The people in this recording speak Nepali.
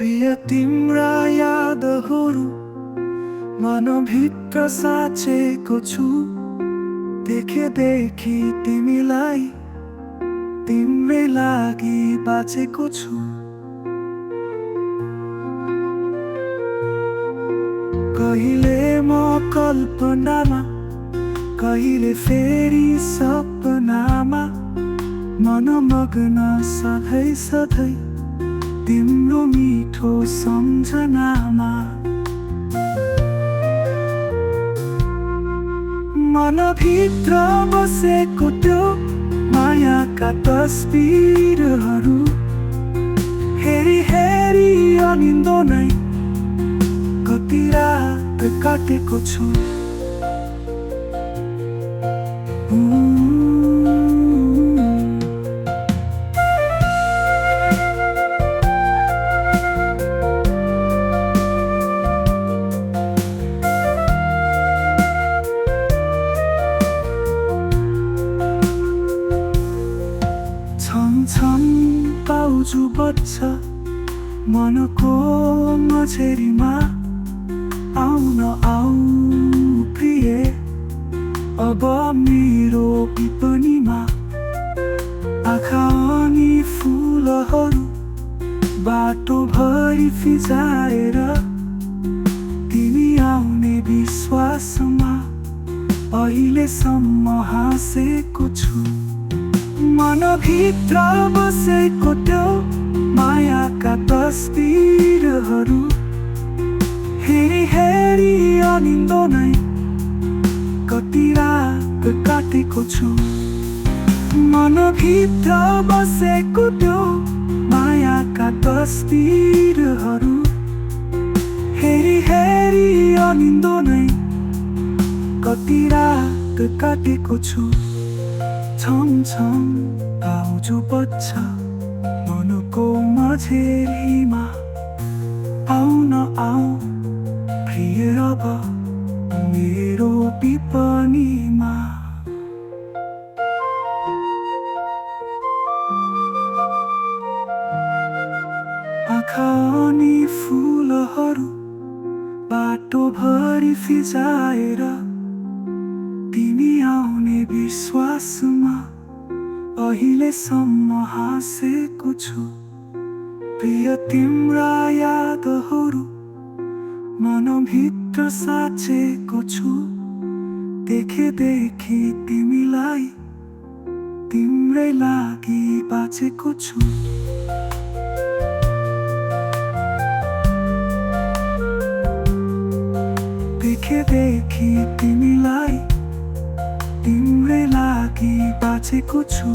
प्रिय तिम्रा यादहरू मनभित्र साँचेको छु। देखेदेखि तिमीलाई तिम्रै लागि बाँचेको छु। कहिले म कल्पनामा, कहिले फेरि सपनामा, मनमग्न सधैँ सधैँ तिम्रो मिठो सम्झनामा। मनभित्र बसेको त्यो मायाका तस्बिरहरू हेरी हेरी अनिन्दो नै कति रात काटेको छु। छम पाउँछु बच्चा मनको मझेरीमा। आउन आऊ प्रिय अब मेरो पिपनीमा। आँखा अनि फुलहरू बाटोभरि फिजाएर तिमी आउने विश्वासमा अहिलेसम्म हाँसेको छु। मनभित्र बसेको त्यो मायाका तस्बिरहरू हेरी हेरी अनिन्दो नै कति रात काटेको छु। मनभित्र बसेको त्यो मायाका तस्बिरहरू हेरी हेरी अनिन्दो नै कति रात काटेको छु। छम छम आउँछु बच्चा मनको मझेरीमा। आउन आऊ प्रिय अब मेरो पिपनीमा। आँखा अनि फुलहरू बाटोभरि फिजाएर तिमी आउने विश्वासमा अहिलेसम्म हाँसेको छु। प्रिय तिम्रा यादहरू मनभित्र साँचेको छु। देखेदेखि तिमीलाई तिम्रै लागि बाँचेको छु। देखेदेखि तिमीलाई तिम्रै लागि बाँचेको छु।